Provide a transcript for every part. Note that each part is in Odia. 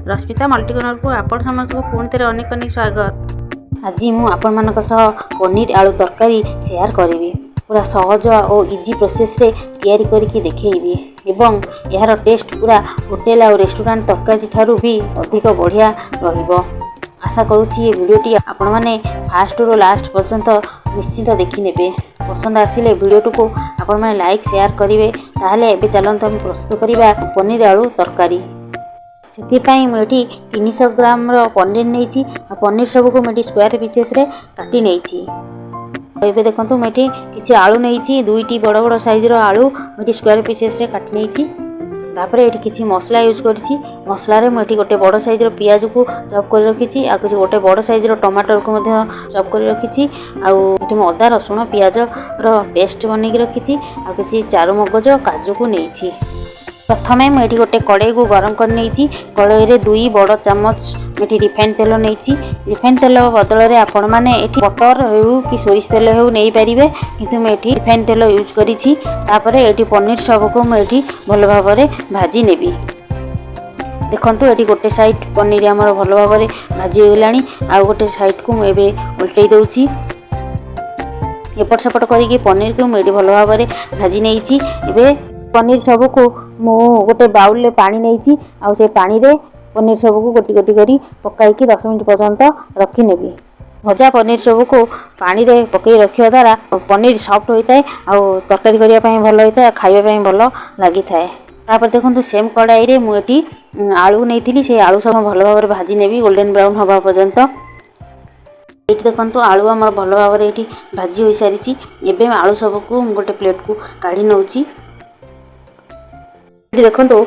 ରଶ୍ମିତା ମଲ୍ଟିକର୍ଣ୍ଣରକୁ ଆପଣ ସମସ୍ତଙ୍କୁ ପୁଣି ଥରେ ଅନେକ ଅନେକ ସ୍ୱାଗତ। ଆଜି ମୁଁ ଆପଣମାନଙ୍କ ସହ ପନିର ଆଳୁ ତରକାରୀ ସେୟାର କରିବି। ପୁରା ସହଜ ଓ ଇଜି ପ୍ରୋସେସ୍ରେ ତିଆରି କରିକି ଦେଖେଇବି ଏବଂ ଏହାର ଟେଷ୍ଟ ପୁରା ହୋଟେଲ ଆଉ ରେଷ୍ଟୁରାଣ୍ଟ ତରକାରୀ ଠାରୁ ବି ଅଧିକ ବଢ଼ିଆ ରହିବ। ଆଶା କରୁଛି ଏ ଭିଡ଼ିଓଟି ଆପଣମାନେ ଫାଷ୍ଟରୁ ଲାଷ୍ଟ ପର୍ଯ୍ୟନ୍ତ ନିଶ୍ଚିତ ଦେଖିନେବେ। ପସନ୍ଦ ଆସିଲେ ଭିଡ଼ିଓଟିକୁ ଆପଣମାନେ ଲାଇକ୍, ସେୟାର କରିବେ। ତାହେଲେ ଏବେ ଚାଲନ୍ତୁ, ଆମେ ପ୍ରସ୍ତୁତ କରିବା ପନିର ଆଳୁ ତରକାରୀ। ସେଥିପାଇଁ ମୁଁ ଏଠି 300 ଗ୍ରାମର ପନିର ନେଇଛି ଆଉ ପନିର ସବୁକୁ ମୁଁ ଏଠି ସ୍କୋୟାର ପିସେସ୍ରେ କାଟି ନେଇଛି। ଏବେ ଦେଖନ୍ତୁ, ମୁଁ ଏଠି କିଛି ଆଳୁ ନେଇଛି। ଦୁଇଟି ବଡ଼ ବଡ଼ ସାଇଜ୍ର ଆଳୁ ମୁଁ ଏଠି ସ୍କୋୟାର ପିସେସ୍ରେ କାଟି ନେଇଛି। ତାପରେ ଏଠି କିଛି ମସଲା ୟୁଜ୍ କରିଛି। ମସଲାରେ ମୁଁ ଏଠି ଗୋଟେ ବଡ଼ ସାଇଜ୍ର ପିଆଜକୁ ଚପ୍ କରି ରଖିଛି ଆଉ କିଛି ଗୋଟେ ବଡ଼ ସାଇଜ୍ର ଟମାଟରକୁ ମଧ୍ୟ ଚପ୍ କରି ରଖିଛି। ଆଉ ଏଠି ମୁଁ ଅଦା, ରସୁଣ, ପିଆଜର ପେଷ୍ଟ ବନେଇକି ରଖିଛି ଆଉ କିଛି ଚାରୁମଗଜ, କାଜୁକୁ ନେଇଛି। ପ୍ରଥମେ ମୁଁ ଏଠି ଗୋଟେ କଡ଼େଇକୁ ଗରମ କରି ନେଇଛି। କଡ଼େଇରେ 2 ବଡ଼ ଚାମଚ ଏଠି ରିଫାଇନ୍ ତେଲ ନେଇଛି। ରିଫାଇନ୍ ତେଲ ବଦଳରେ ଆପଣମାନେ ଏଠି ବଟର ହେଉ କି ସୋରିଷ ତେଲ ହେଉ ନେଇପାରିବେ, କିନ୍ତୁ ମୁଁ ଏଠି ରିଫାଇନ୍ ତେଲ ୟୁଜ୍ କରିଛି। ତାପରେ ଏଠି ପନିର ସବୁକୁ ମୁଁ ଏଠି ଭଲ ଭାବରେ ଭାଜି ନେବି। ଦେଖନ୍ତୁ, ଏଠି ଗୋଟେ ସାଇଡ଼୍ ପନିର ଆମର ଭଲ ଭାବରେ ଭାଜି ହୋଇଗଲାଣି। ଆଉ ଗୋଟେ ସାଇଡ଼୍କୁ ମୁଁ ଏବେ ଓଲଟେଇ ଦେଉଛି। ଏପଟ ସେପଟ କରିକି ପନିରକୁ ମୁଁ ଏଠି ଭଲ ଭାବରେ ଭାଜି ନେଇଛି। ଏବେ ପନିର ସବୁକୁ ମୁଁ ଗୋଟେ ବାଉଲରେ ପାଣି ନେଇଛି ଆଉ ସେ ପାଣିରେ ପନିର ସବୁକୁ ଗୋଟି ଗୋଟି କରି ପକାଇକି 10 ମିନିଟ୍ ପର୍ଯ୍ୟନ୍ତ ରଖିନେବି। ଭଜା ପନିର ସବୁକୁ ପାଣିରେ ପକାଇ ରଖିବା ଦ୍ୱାରା ପନିର ସଫ୍ଟ ହୋଇଥାଏ ଆଉ ତରକାରୀ କରିବା ପାଇଁ ଭଲ ହୋଇଥାଏ ଆଉ ଖାଇବା ପାଇଁ ଭଲ ଲାଗିଥାଏ। ତାପରେ ଦେଖନ୍ତୁ, ସେମ୍ କଡ଼ାଇରେ ମୁଁ ଏଠି ଆଳୁ ନେଇଥିଲି। ସେଇ ଆଳୁ ସବୁ ଭଲ ଭାବରେ ଭାଜି ନେବି ଗୋଲ୍ଡେନ୍ ବ୍ରାଉନ୍ ହେବା ପର୍ଯ୍ୟନ୍ତ। ଏଇଠି ଦେଖନ୍ତୁ, ଆଳୁ ଆମର ଭଲ ଭାବରେ ଏଇଠି ଭାଜି ହୋଇସାରିଛି। ଏବେ ଆଳୁ ସବୁକୁ ମୁଁ ଗୋଟେ ପ୍ଲେଟ୍କୁ କାଢ଼ି ନେଉଛି। ଏଠି ଦେଖନ୍ତୁ,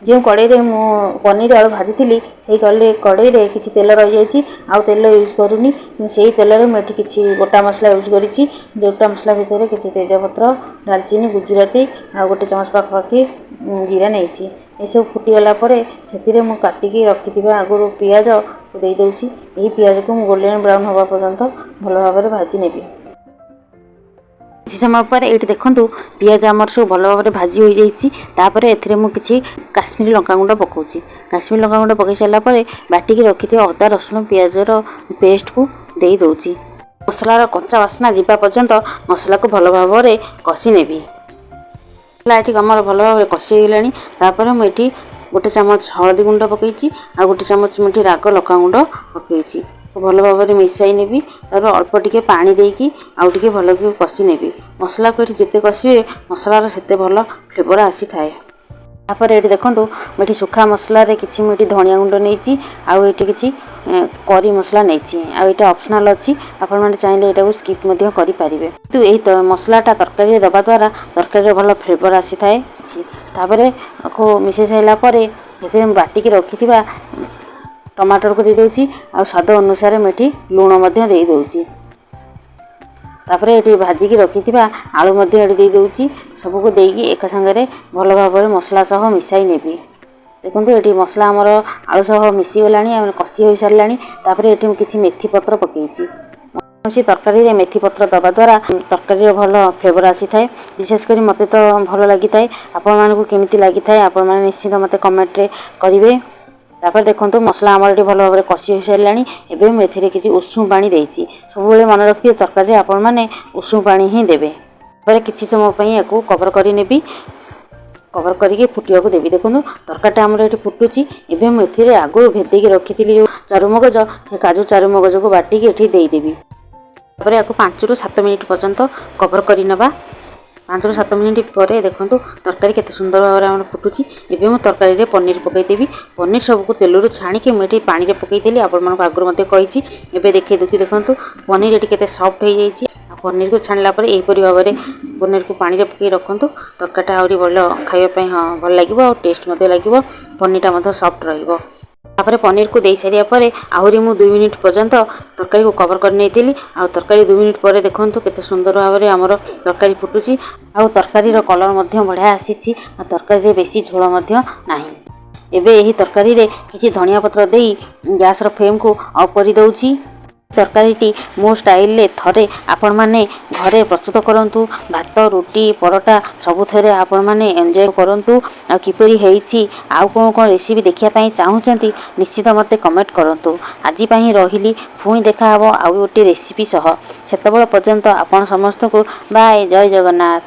ଯେଉଁ କଡ଼େଇରେ ମୁଁ ପନିର ଆଳୁ ଭାଜିଥିଲି, ସେଇ କଡ଼େଇରେ କିଛି ତେଲ ରହିଯାଇଛି। ଆଉ ତେଲ ୟୁଜ୍ କରୁନି। ସେଇ ତେଲରେ ମୁଁ ଏଠି କିଛି ଗୋଟା ମସଲା ୟୁଜ୍ କରିଛି। ଗୋଟା ମସଲା ଭିତରେ କିଛି ତେଜପତ୍ର, ଡାଲଚିନି, ଗୁଜୁରାତି ଆଉ ଗୋଟେ ଚାମଚ ପାଖାପାଖି ଜିରା ନେଇଛି। ଏସବୁ ଫୁଟିଗଲା ପରେ ସେଥିରେ ମୁଁ କାଟିକି ରଖିଥିବା ଆଗରୁ ପିଆଜ ଦେଇଦେଉଛି। ଏହି ପିଆଜକୁ ମୁଁ ଗୋଲ୍ଡେନ୍ ବ୍ରାଉନ୍ ହେବା ପର୍ଯ୍ୟନ୍ତ ଭଲ ଭାବରେ ଭାଜି ନେବି। କିଛି ସମୟ ପରେ ଏଇଠି ଦେଖନ୍ତୁ, ପିଆଜ ଆମର ସବୁ ଭଲ ଭାବରେ ଭାଜି ହୋଇଯାଇଛି। ତାପରେ ଏଥିରେ ମୁଁ କିଛି କାଶ୍ମୀରୀ ଲଙ୍କାଗୁଣ୍ଡ ପକାଉଛି। କାଶ୍ମୀରୀ ଲଙ୍କାଗୁଣ୍ଡ ପକାଇ ସାରିଲା ପରେ ବାଟିକି ରଖିଥିବା ଅଦା, ରସୁଣ, ପିଆଜର ପେଷ୍ଟକୁ ଦେଇ ଦେଉଛି। ମସଲାର କଞ୍ଚା ବାସ୍ନା ଯିବା ପର୍ଯ୍ୟନ୍ତ ମସଲାକୁ ଭଲ ଭାବରେ କଷି ନେବି। ମସଲା ଏଠି ଆମର ଭଲ ଭାବରେ କଷି ହେଇଗଲାଣି। ତାପରେ ମୁଁ ଏଠି ଗୋଟେ ଚାମଚ ହଳଦୀ ଗୁଣ୍ଡ ପକାଇଛି ଆଉ ଗୋଟେ ଚାମଚ ମୁଁ ଏଠି ରାଗ ଲଙ୍କାଗୁଣ୍ଡ ପକାଇଛି। ଭଲ ଭାବରେ ମିଶାଇ ନେବି। ତାପରେ ଅଳ୍ପ ଟିକେ ପାଣି ଦେଇକି ଆଉ ଟିକେ ଭଲକି କଷି ନେବି। ମସଲାକୁ ଏଠି ଯେତେ କଷିବେ, ମସଲାର ସେତେ ଭଲ ଫ୍ଲେଭର ଆସିଥାଏ। ତାପରେ ଏଠି ଦେଖନ୍ତୁ, ମୁଁ ଏଠି ଶୁଖା ମସଲାରେ କିଛି ମୁଁ ଏଠି ଧନିଆ ଗୁଣ୍ଡ ନେଇଛି ଆଉ ଏଠି କିଛି କରି ମସଲା ନେଇଛି। ଆଉ ଏଇଟା ଅପସନାଲ୍ ଅଛି, ଆପଣମାନେ ଚାହିଁଲେ ଏଇଟାକୁ ସ୍କିପ୍ ମଧ୍ୟ କରିପାରିବେ। କିନ୍ତୁ ଏହି ମସଲାଟା ତରକାରୀରେ ଦେବା ଦ୍ୱାରା ତରକାରୀରେ ଭଲ ଫ୍ଲେଭର ଆସିଥାଏ। ତାପରେ ଆକୁ ମିଶାଇ ସାରିଲା ପରେ ଏଥିରେ ମୁଁ ବାଟିକି ରଖିଥିବା ଟମାଟରକୁ ଦେଇଦେଉଛି ଆଉ ସ୍ୱାଦ ଅନୁସାରେ ମୁଁ ଏଠି ଲୁଣ ମଧ୍ୟ ଦେଇଦେଉଛି। ତାପରେ ଏଠି ଭାଜିକି ରଖିଥିବା ଆଳୁ ମଧ୍ୟ ଏଠି ଦେଇଦେଉଛି। ସବୁକୁ ଦେଇକି ଏକା ସାଙ୍ଗରେ ଭଲ ଭାବରେ ମସଲା ସହ ମିଶାଇ ନେବି। ଦେଖନ୍ତୁ, ଏଠି ମସଲା ଆମର ଆଳୁ ସହ ମିଶିଗଲାଣି, ଆମର କଷି ହୋଇସାରିଲାଣି। ତାପରେ ଏଠି ମୁଁ କିଛି ମେଥି ପତ୍ର ପକାଇଛି। କୌଣସି ତରକାରୀରେ ମେଥି ପତ୍ର ଦେବା ଦ୍ୱାରା ତରକାରୀର ଭଲ ଫ୍ଲେଭର ଆସିଥାଏ। ବିଶେଷ କରି ମୋତେ ତ ଭଲ ଲାଗିଥାଏ। ଆପଣମାନଙ୍କୁ କେମିତି ଲାଗିଥାଏ, ଆପଣମାନେ ନିଶ୍ଚିତ ମୋତେ କମେଣ୍ଟରେ କରିବେ। ତାପରେ ଦେଖନ୍ତୁ, ମସଲା ଆମର ଏଠି ଭଲ ଭାବରେ କଷି ହୋଇସାରିଲାଣି। ଏବେ ମୁଁ ଏଥିରେ କିଛି ଉଷୁମ ପାଣି ଦେଇଛି। ସବୁବେଳେ ମନେ ରଖିଥିବେ, ତରକାରୀରେ ଆପଣମାନେ ଉଷୁମ ପାଣି ହିଁ ଦେବେ। ତାପରେ କିଛି ସମୟ ପାଇଁ ୟାକୁ କଭର କରିନେବି। କଭର କରିକି ଫୁଟିବାକୁ ଦେବି। ଦେଖନ୍ତୁ, ତରକାରୀଟା ଆମର ଏଠି ଫୁଟୁଛି। ଏବେ ମୁଁ ଏଥିରେ ଆଗରୁ ଭେଦେଇକି ରଖିଥିଲି ଯେଉଁ ଚାରୁମଗଜ, ସେ କାଜୁ ଚାରୁମଗଜକୁ ବାଟିକି ଏଠି ଦେଇଦେବି। ତାପରେ ୟାକୁ 5ରୁ 7 ମିନିଟ୍ ପର୍ଯ୍ୟନ୍ତ କଭର କରିନେବା। 5ରୁ 7 ମିନିଟ୍ ପରେ ଦେଖନ୍ତୁ, ତରକାରୀ କେତେ ସୁନ୍ଦର ଭାବରେ ଆମର ଫୁଟୁଛି। ଏବେ ମୁଁ ତରକାରୀରେ ପନିର ପକାଇଦେବି। ପନିର ସବୁକୁ ତେଲରୁ ଛାଣିକି ମୁଁ ଏଠି ପାଣିରେ ପକାଇଦେଲି। ଆପଣମାନଙ୍କୁ ଆଗରୁ ମଧ୍ୟ କହିଛି, ଏବେ ଦେଖାଇ ଦେଉଛି। ଦେଖନ୍ତୁ, ପନିର ଏଠି କେତେ ସଫ୍ଟ ହେଇଯାଇଛି। ଆଉ ପନିରକୁ ଛାଣିଲା ପରେ ଏହିପରି ଭାବରେ ପନିରକୁ ପାଣିରେ ପକାଇ ରଖନ୍ତୁ। ତରକାରୀଟା ଆହୁରି ଭଲ ଖାଇବା ପାଇଁ, ହଁ, ଭଲ ଲାଗିବ ଆଉ ଟେଷ୍ଟ ମଧ୍ୟ ଲାଗିବ। ପନିରଟା ମଧ୍ୟ ସଫ୍ଟ ରହିବ। ତାପରେ ପନିରକୁ ଦେଇ ସାରିବା ପରେ ଆହୁରି ମୁଁ 2 ମିନିଟ୍ ପର୍ଯ୍ୟନ୍ତ ତରକାରୀକୁ କଭର କରି ନେଇଥିଲି। ଆଉ ତରକାରୀ 2 ମିନିଟ୍ ପରେ ଦେଖନ୍ତୁ, କେତେ ସୁନ୍ଦର ଭାବରେ ଆମର ତରକାରୀ ଫୁଟୁଛି ଆଉ ତରକାରୀର କଲର୍ ମଧ୍ୟ ବଢ଼ିଆ ଆସିଛି ଆଉ ତରକାରୀରେ ବେଶୀ ଝୋଳ ମଧ୍ୟ ନାହିଁ। ଏବେ ଏହି ତରକାରୀରେ କିଛି ଧନିଆ ପତ୍ର ଦେଇ ଗ୍ୟାସ୍ର ଫ୍ଲେମ୍କୁ ଅଫ୍ କରିଦେଉଛି। ତରକାରୀଟି ମୋ ଷ୍ଟାଇଲରେ ଥରେ ଆପଣମାନେ ଘରେ ପ୍ରସ୍ତୁତ କରନ୍ତୁ। ଭାତ, ରୁଟି, ପରଟା ସବୁଥିରେ ଆପଣମାନେ ଏନ୍ଜୟ କରନ୍ତୁ। ଆଉ କିପରି ହେଇଛି, ଆଉ କ'ଣ କ'ଣ ରେସିପି ଦେଖିବା ପାଇଁ ଚାହୁଁଛନ୍ତି, ନିଶ୍ଚିତ ମୋତେ କମେଣ୍ଟ କରନ୍ତୁ। ଆଜି ପାଇଁ ରହିଲି। ପୁଣି ଦେଖାହେବ ଆଉ ଗୋଟିଏ ରେସିପି ସହ। ସେତେବେଳେ ପର୍ଯ୍ୟନ୍ତ ଆପଣ ସମସ୍ତଙ୍କୁ ବାଏ। ଜୟ ଜଗନ୍ନାଥ।